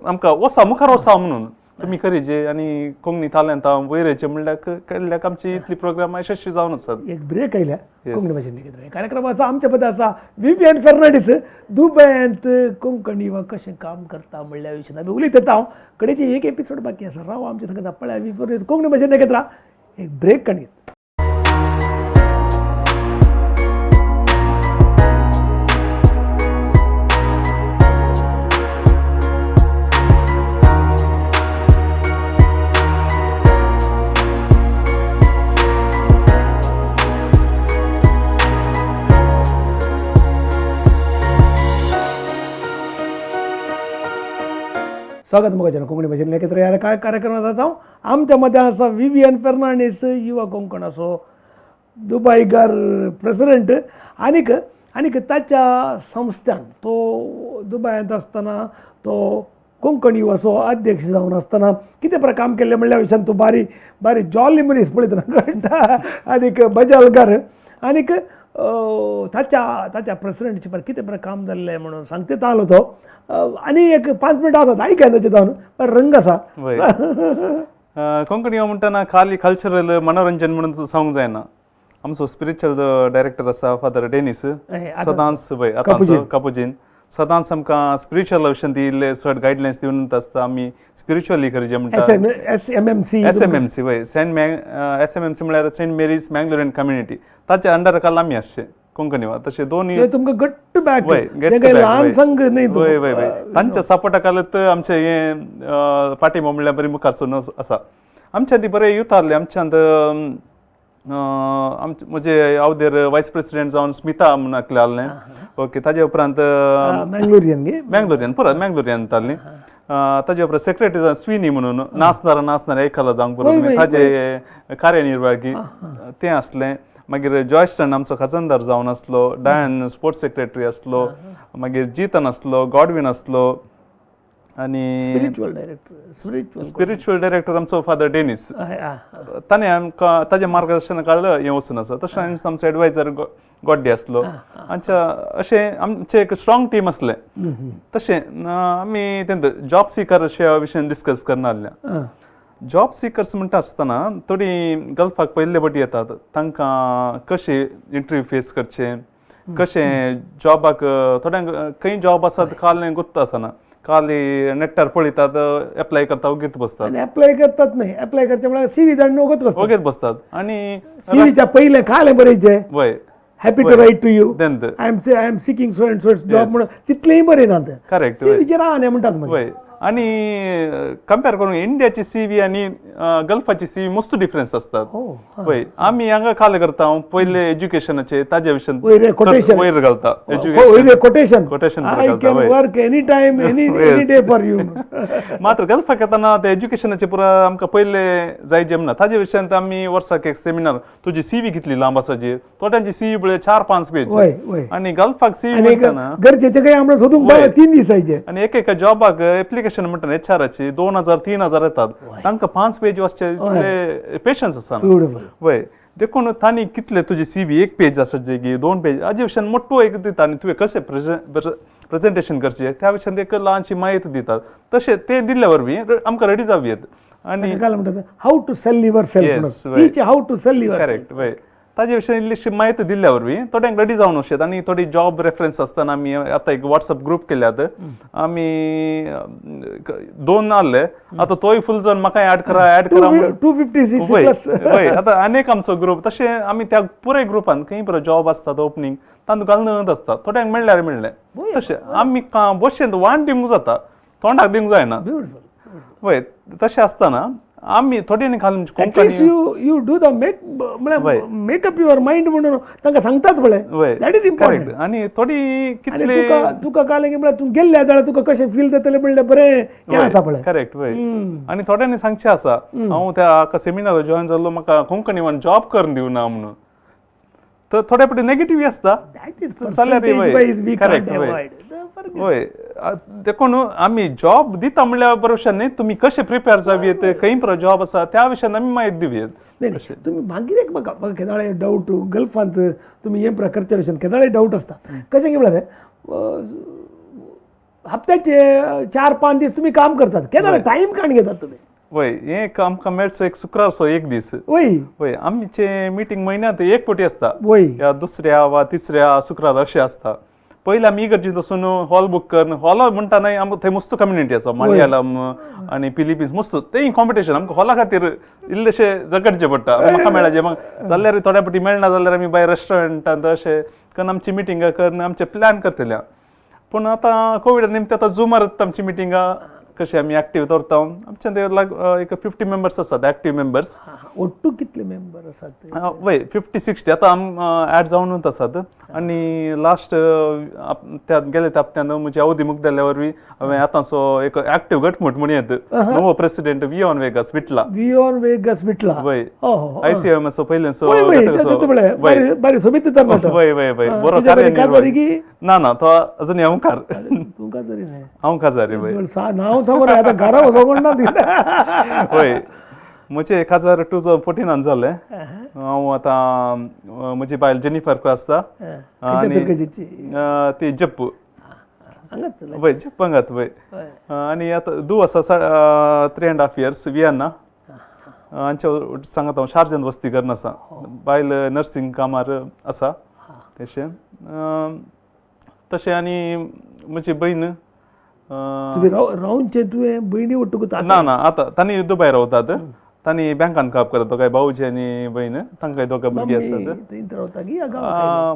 S2: आमकां वसा मुखार वसा म्हणून तुमी करीजे आनी कोंकणी तालेंतां वयरेचे म्हणल्यार केल्ल्याक आमची इतली प्रोग्राम यशस्वी जावन आसात.
S1: एक ब्रेक आयल्या कोंकणी भाशेन कार्यक्रम आसा आमच्या पद आसा विवियन फेर्नांडीस दुबयांत कोंकणी वा कशें काम करता म्हणल्या विशयान आमी उलयता. हांव कडेची एक एपिसोड बाकी आसा, राव आमच्या सांगता पळया वी फेर्नांडीस कोंकणी भाशेन घेतला एक ब्रेक काडून. स्वागत मोगाच्यान कोंकणी भाशेन एकत्र ह्या काय कार्यक्रमात आसा हांव. आमच्या मदें आसा विवियन फेर्नांडीस युवा कोंकणाचो दुबायकार प्रेसिडेंट आनीक आनीक ताच्या संस्थान तो दुबायांत आसतना तो कोंकण युवाचो अध्यक्ष जावन आसतना कितें बरें काम केल्लें म्हणल्या विशयान तो बारी बारी जॉली मनीस पळयतना कळटा. आनीक बजालकार आनीक ताच्या ताच्या प्रेसिडेंटचे बरें कितें बरें काम जाल्लें म्हणून सांगते आलो तो. आनी एक 5 मिनटां आसात आयक ताचे जावन बरें रंग आसा.
S2: कोंकणी म्हणटना खाली कल्चरल मनोरंजन म्हणून सांगूंक जायना. आमचो स्पिरिच्युअल डायरेक्टर आसा फादर डेनिस, सदांच वय आतांचो कापुजीन, सदांच आमकां स्पिरिच्युअल विशयान दिल्ले चड गायडलायन्स दिवन आसता. आमी स्पिरिच्युअली करचें म्हणटा.
S1: S M M C,
S2: S M M C वय, saint S M M C म्हळ्यार सेंट मेरीज मँगलोरियन कम्युनिटी, ताच्या अंडर खाला आमी आसचे कोंकणी वा तशें दोनूय
S1: तुमकां घट्ट बॅक, ल्हान संघ न्हय.
S2: वय वय वय तांच्या सपोर्टा खालत आमचें हें पाटी म्हणल्यार बरी मुखार सरून आसा. आमच्या ती बरें यूथ आहले आमच्यांत. आमचे म्हजे आवदेर वायस प्रेसिडेंट जावन स्मिता म्हणून एकलें आहलें, ओके. ताजे उपरांत
S1: मँगलोरियन गे,
S2: मँगलोरियन परत मँगलोरियन जाल्ली. ताजे उपरांत सेक्रेटरी जावन स्विनी म्हणून नाचणारा नाचणारा एकला जावंक बरोबर ताजे कार्यनिर्वाही तें आसलें. मागीर जॉयस्टन आमचो खजानदार जावन आसलो, डायन स्पोर्ट्स सेक्रेटरी आसलो, मागीर जीतन आसलो, गॉडवीन आसलो, आनी स्पिरिच्युअल डायरेक्टर आमचो फादर डेनिस, ताणें आमकां ताजें मार्गदर्शन काडलं हें वचून आसा. तशें आमचो एडवायजर गोड्डे आसलो. आमच्या अशें आमचें एक स्ट्रॉंग टीम आसलें. तशें आमी तें जॉब सिकर अशे विशयान डिस्कस करना आहल्या. जॉब सिकर्स म्हणटा आसतना थोडीं गल्फाक पयले फावटी येतात, तांकां कशें इंटरव्यू फेस करचें, कशें जॉबाक, थोड्यांक खंय जॉब आसात काल गुत्त आसना, खाली नेटार पळयतात, एप्लाय करता ओगीत बसतात.
S1: एप्लाय करतात न्हय, एप्लाय करचे म्हळ्यार सीवी धाडून ओगत बसतात,
S2: ओगीत बसतात. आनी
S1: सीवीच्या पयलें खालें बरयचें,
S2: वय
S1: happy to write to you, I am seeking so and so job म्हणून तितलेंय बरयनात.
S2: करेक्ट,
S1: सीवीचेर आहा न्ही म्हणटात.
S2: वय, आनी कंपेर करून इंडियाची सी व्ही आनी गल्फाची सी व्ही मस्त डिफरन्स आसतात. पळय आमी हांगा काल करता पयले एज्युकेशनाचे ताजे विशयान वयर घालता,
S1: quotation
S2: quotation
S1: I can work any time any any day for you.
S2: मात्र गल्फाक येताना ते एज्युकेशनाचे पुरा आमकां पयले जाय जमना. ताजे विशयांत आमी वर्साक एक सेमिनार, तुजी सी व्ही कितली लांब आसा, थोड्यांची सी व्ही पळय 4-5 पेज, आनी गल्फाक सी व्ही म्हणटाना
S1: गरजेचे काय आमकां सोदूंक 3 दिसांचे,
S2: आनी एक एका जॉबाक एप्लिकेशन म्हणटा एच आराची 2000-3000 येतात, तांकां 5 पेज वाचचे इतले पेशन्स आसा. वय देखून तांणी कितले तुजी सी व्ही 1 पेज आसा की 2 पेज हाजे विशयान मोठो एक दिता आनी तुवें कशें प्रेजेंटेशन करचें त्या विशयान एक ल्हानशी म्हायती दितात. तशें तें दिल्ल्या वरवीं आमकां रेडी जावं येत. आनी
S1: म्हणटात how to sell yourself, teach how to sell your.
S2: Correct. वय ताजे विशयान इल्लीशी म्हायती दिल्ल्या वरवीं थोड्यांक रेडी जावन वचत. आनी थोडी जॉब रेफरन्स आसतना आमी आतां एक वॉट्सएप ग्रूप केल्यात, आमी 2 आहले आतां तोय फूल जावन म्हाका ऍड करा ऍड करा
S1: 256.
S2: वय आतां आनी एक आमचो ग्रूप, तशें आमी त्या पुराय ग्रुपान खंय बरो जॉब आसता ओपनींग तांकां घालून आसता, थोड्यांक मेळ्ळ्यार मेळ्ळें. तशें आमी बशेंत वाण दिवंक जाता, तोंडाक दिवंक जायना. वय तशें आसतना आमी थोड्यांनी घालून
S1: at least you you do the make म्हळ्यार मेकअप your mind म्हणून तांकां सांगतात पळय, that is important.
S2: आनी थोडी कितले
S1: तुका कळ्ळें की म्हळ्यार तूं गेल्ले जाल्यार तुका कशें फील जातलें म्हणल्यार बरें हें आसा पळय.
S2: करेक्ट. वय आनी थोड्यांनी सांगचें आसा हांव त्या सेमिनार जॉयन जाल्लो म्हाका कोंकणी वन जॉब करून दिवना म्हणून, तर थोड्या फावटी नेगेटीव आसता. करेक्ट. वय देखून आमी जॉब दिता म्हणल्यार बरोबर न्ही, तुमी कशें प्रिपेर जावं खंय बरो जॉब आसा त्या विशयान आमी म्हायती दिवया.
S1: नाही तुमी मागीर एक म्हाका म्हाका केदाळे डावट गल्फांत तुमी हे प्रकारच्या विशयान केदाळे डावट आसता कशें की म्हळ्यार हप्त्याचे 4-5 दीस तुमी काम करतात, केदाळे टायम काण घेतात तुमी?
S2: वय हें एक आमकां मेळचो एक शुक्रारचो एक दीस.
S1: वय
S2: वय आमचे मिटींग म्हयन्यांत एक फावटी आसता,
S1: वय
S2: ह्या दुसऱ्या वा तिसऱ्या शुक्रार अशें आसता. पयलीं आमी इगर्जेंत वचून हॉल बूक करून, हॉल म्हणटा न्हय आमकां थंय मस्त कम्युनिटी आसा, मलयाळम आनी फिलिपिन्स मस्त तेय कॉम्पिटिशन आमकां हॉला खातीर इल्लेशें झगडचें पडटा. म्हाका मेळाचें म्हाका जाल्यार थोड्या फावटी मेळना जाल्यार आमी भायर रेस्टॉरंटांत अशें करून आमची मिटिंगां करून आमचे प्लॅन करतले. पूण आतां कोविडा निमतान आतां झुमार आमची मिटिंगां कशें आमी एक्टीव दवरता. आमच्या एक 50 मेंबर्स आसात एक्टीव मेंबर्स.
S1: ಒಟ್ಟು कितले मेंबर आसात?
S2: वय 50-60 आतां आम ऍड जावनूच आसात. आनी लास्ट त्या गेले त्या हप्त्यान म्हजी अवधी मुगदल्या वरवीं हांवें आतांचो एक एक्टीव घटमूट म्हण येत नवो प्रेसिडेंट वियॉन वेगस विटला.
S1: वियॉन वेगस विटला.
S2: वय आयसीएमएसो पयलेंचो.
S1: बरें सोबीत तरणाटो.
S2: वय वय वय बरो कार्य. ना ना तो अजून हांव हांव काजारी. वय
S1: नांव सांगून आतां घरा वचोंक ना.
S2: वय म्हजें 2014 जालें. हांव आतां म्हजी बायल जेनिफर आसता आनी ती जप्पू. वय जप्पू हांगात. वय आनी आतां धूव आसा 3.5 इयर्स वियन्ना. हांच्या सांगता हांव शार्जन वस्ती करून आसा. बायल नर्सिंग कामार आसा तशें तशें. आनी म्हजी भयण
S1: रावचे तुवें भयणी वट्टूक?
S2: ना ना आतां तांणी दुबाय रावतात, तांणी बँकान काम करता. काय भाऊजी आनी भयण तांकां दोगां भुरगीं आसात.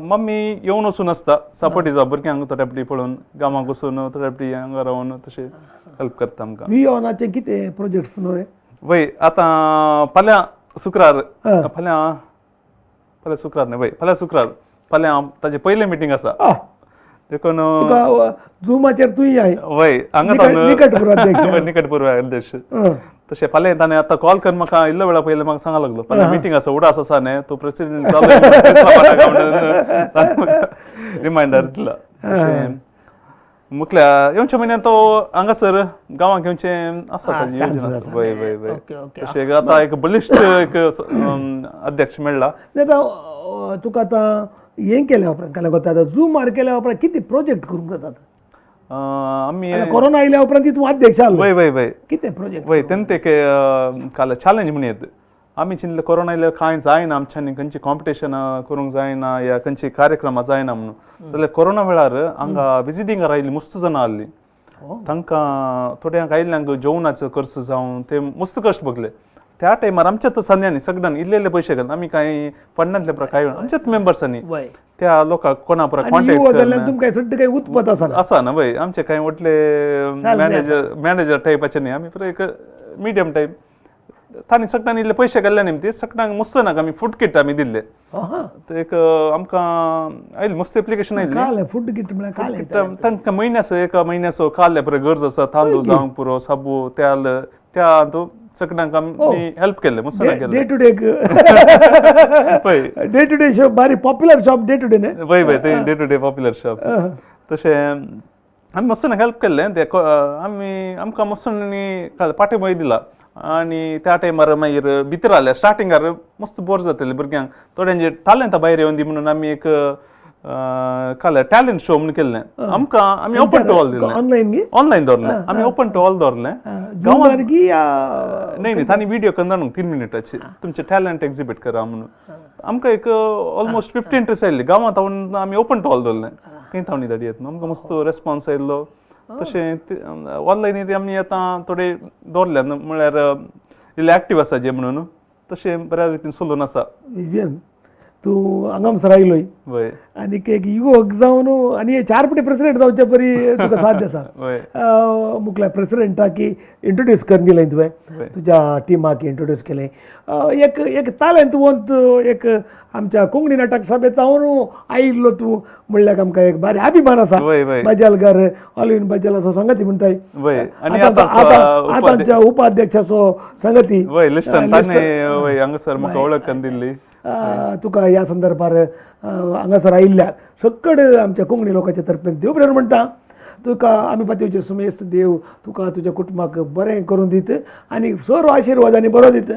S2: मम्मी येवन वचून आसता सपोर्ट भुरग्यांक थोड्या फावटी पळोवन गांवांक वचून थोड्या फावटी हांगा रावन तशें हेल्प करता आमकां.
S1: वियॉनाचे कितें प्रोजेक्ट्स न्हय?
S2: वय आतां फाल्यां शुक्रार, फाल्यां फाल्यां शुक्रार न्हय, वय फाल्यां शुक्रार, फाल्यां ताजें पयलें मिटींग आसा. देखून
S1: झुमाचेर तूं याय.
S2: वय हांगा निकटपूर्व अध्यक्ष. तशें फाल्यां ताणें आतां कॉल करून म्हाका इल्लो वेळा पयलीं म्हाका सांगा लागलो फाल्यां मिटींग आसा उडास आसा न्ही तूं प्रेसिडेंट रिमायंडर दिला. मुखल्या येवच्या म्हयन्यान तो हांगासर गांवांक येवचें आसा ताजी योजना. वय वय वय तशें आतां एक बळिश्ट एक अध्यक्ष मेळ्ळा.
S1: आतां तुका आतां हें केल्या उपरांत काल आतां झूमार केल्या उपरांत कितें प्रोजेक्ट करूंक जातात?
S2: आमी
S1: कोरोना आयल्या उपरांत तूं अध्यक्ष आसलो.
S2: वय वय वय
S1: कितें प्रोजेक्ट?
S2: वय तेन्ना एक काल चॅलेंज म्हण येत आमी चिंतलें कोरोना आयल्यार कांय जायना आमच्यांनी, खंयची कॉम्पिटिशनां करूंक जायना या खंयची कार्यक्रमां जायना म्हणून. जाल्यार कोरोना वेळार हांगा विजिटिंगार आयिल्लीं मस्त जाणां आसलीं, तांकां थोड्यांक आयिल्ल्यांक जेवणाचो खर्च जावं ते मस्त कश्ट भोगले. त्या टायमार आमच्याच संद्यांनी सगळ्यांनी इल्ले इल्ले पयशे घालून आमी कांय फंडांतले पुरा कांय आमच्याच मेंबर्सांनी
S1: वय.
S2: त्या लोकांक कोणा पुरा
S1: आनी युवा
S2: कॉन्टेक्ट
S1: जाल्यार तुमकां सड्ड काही उत्पत आसा ना.
S2: आसा ना वय, आमचे कांय व्हडले मॅनेजर मॅनेजर टायपाचे न्ही, आमी पुरा एक मिडियम टायप. तांणी सगळ्यांनी इल्ले पयशे घाल्ले न्ही, ते सगळ्यांक मस्त नाका आमी फूड किट आमी दिल्ले. ते एक आमकां आयली मस्त एप्लिकेशन आयली.
S1: काल फूड किट म्हळ्यार काल
S2: तांकां म्हयन्याचो एका म्हयन्याचो काल्ले पुरो गरज आसा, तांदूळ जावंक पुरो, साबू, तेल, त्या सगळ्यांक आमी हेल्प केल्ले, मस्त केल्ले.
S1: डे टू डे
S2: पळय
S1: डे टू डे शॉप बारी popular shop day to day न्ही.
S2: वय वय, ते day to day popular shop. तशें आमी मस्त हेल्प केल्लें ते आमी आमकां मस्त पाठिंबोय दिला. आनी त्या टायमार मागीर भितर आले स्टार्टिंगार मस्त बोर जाताले भुरग्यांक, थोड्यांचे तालेंतां भायर येवन दी म्हणून आमी एक काल टॅलंट शो म्हणून केल्लें. आमकां आमी ओपन टू ऑल दिलें,
S1: ऑनलायन गी
S2: ऑनलायन दवरलें आमी, ओपन टू ऑल दवरलें.
S1: गांवांत की
S2: न्ही न्ही, तांणी व्हिडियो करून धाडूंक 3 मिनटाची तुमचें टॅलंट एक्झिबीट करा म्हणून. आमकां एक ऑलमोस्ट 15 इंट्रस्ट आयिल्ली गांवांत हांव आमी ओपन टू ऑल दवरलें, खंय थावणी धाडी येता आमकां मस्त रेस्पॉन्स आयिल्लो. तशें ऑनलायन आमी आतां थोडे दवरल्या म्हळ्यार इल्ले एक्टीव आसा जे म्हणून, तशें बऱ्या रितीन चलून आसा.
S1: विवियन तूं हांगासर आयलोय
S2: वय
S1: आनीक एक युवक जावन आनी 4 पटी प्रेसिडेंट जावचे परी तुका साध्य आसा.
S2: वय
S1: मुखल्या प्रेसिडेंटाक इंट्रोड्यूस करून दिलें तुवें, तुज्या टिमाक इंट्रोड्यूस केलें. एक एक तालेंतवंत एक आमच्या कोंकणी नाटक सभेंत जावन आयिल्लो तूं म्हणल्यार आमकां एक बारी अभिमान आसा. बजालगर ऑलिन बजालाचो संगती म्हणटाय, आतांच्या उपाध्यक्षाचो संगती
S2: हांगासर म्हाका वळख करून दिल्ली.
S1: तुका ह्या संदर्भार हांगासर आयिल्ल्या सकड आमच्या कोंकणी लोकांच्या तर्फेन देव प्रेर म्हणटा. तुका आमी पातयेचे सुमेस्त देव तुका तुज्या कुटुंबाक बरें करून दित आनी सर्व आशिर्वाद आनी बरो दित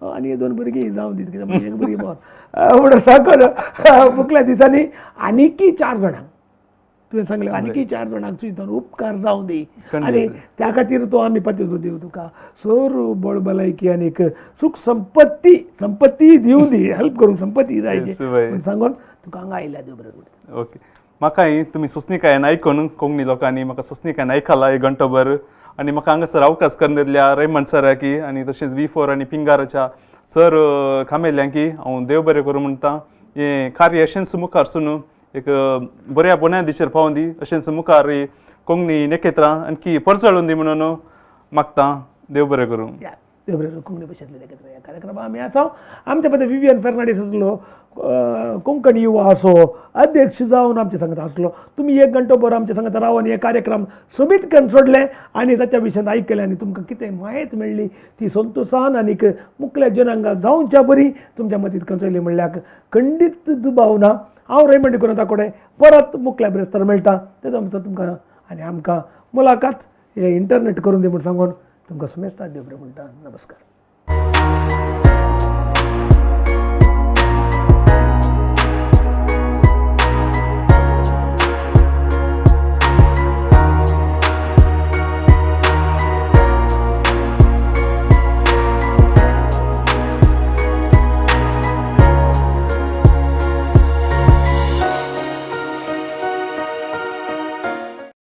S1: आनी 2 भुरगीं जावन दित, कित्याक एक भुरगीं बरो म्हणून सांगून मुखल्या दिसांनी आनीकी 4 जाणांक तुवें सांगलें, आनीकी 4 जाणांक तुजे उपकार जावं दी आनी त्या खातीर तो आमी पातयेचो देव तुका सर्व बळ भलायकी आनीक सूख संपत्ती संपत्ती दिवं दी, हेल्प करूंक संपत्ती जाय म्हणून सांगून तुका हांगा आयल्या देव बरें करूं.
S2: ओके, म्हाकाय तुमी सोंसणीकायेन आयकून कोंकणी लोकांनी म्हाका सोंसणीकायेन आयकला एक घंटोभर आनी म्हाका हांगासर अवकाश करून दिल्ल्या रेमंड सराकी आनी तशेंच V4 आनी पिंगाराच्या सर खामेल्यांकी हांव देव बरें करूं म्हणटा. हें कार्य अशेंच मुखार सून एक बऱ्या बुन्यादीचेर पावूं दी, अशेंच मुखार कोंकणी नखेत्रां आणखी परजळून दी म्हणून मागता. देव बरें करूं.
S1: देव बरें करूं. कोंकणी भाशेंतले नखेत्रां ह्या कार्यक्रमा आमी आसा. आमच्या पद्दत विवियन फेर्नांडीस आसलो, कोंकणी युवा असो अध्यक्ष जावन आमच्या सांगता आसलो. तुमी 1 घंटो बरो आमच्या सांगता रावन हे कार्यक्रम सोबीत करून सोडले आनी ताच्या विशयान आयकलें आनी तुमकां कितें म्हायत मेळ्ळी ती संतोशान आनीक मुखल्या जनांगा जावच्या बरी तुमच्या मतींत कंचयली म्हणल्यार खंडीत दुबाव ना. हांव रेमंड डिकुन्हा कडेन परत मुखल्या ब्रेस्तार मेळटा तेजो आमचो तुमकां आनी आमकां मुलाकात हे इंटरनेट करून दी म्हूण सांगून तुमकां सुमेस्ता देव बरें म्हणटा. नमस्कार.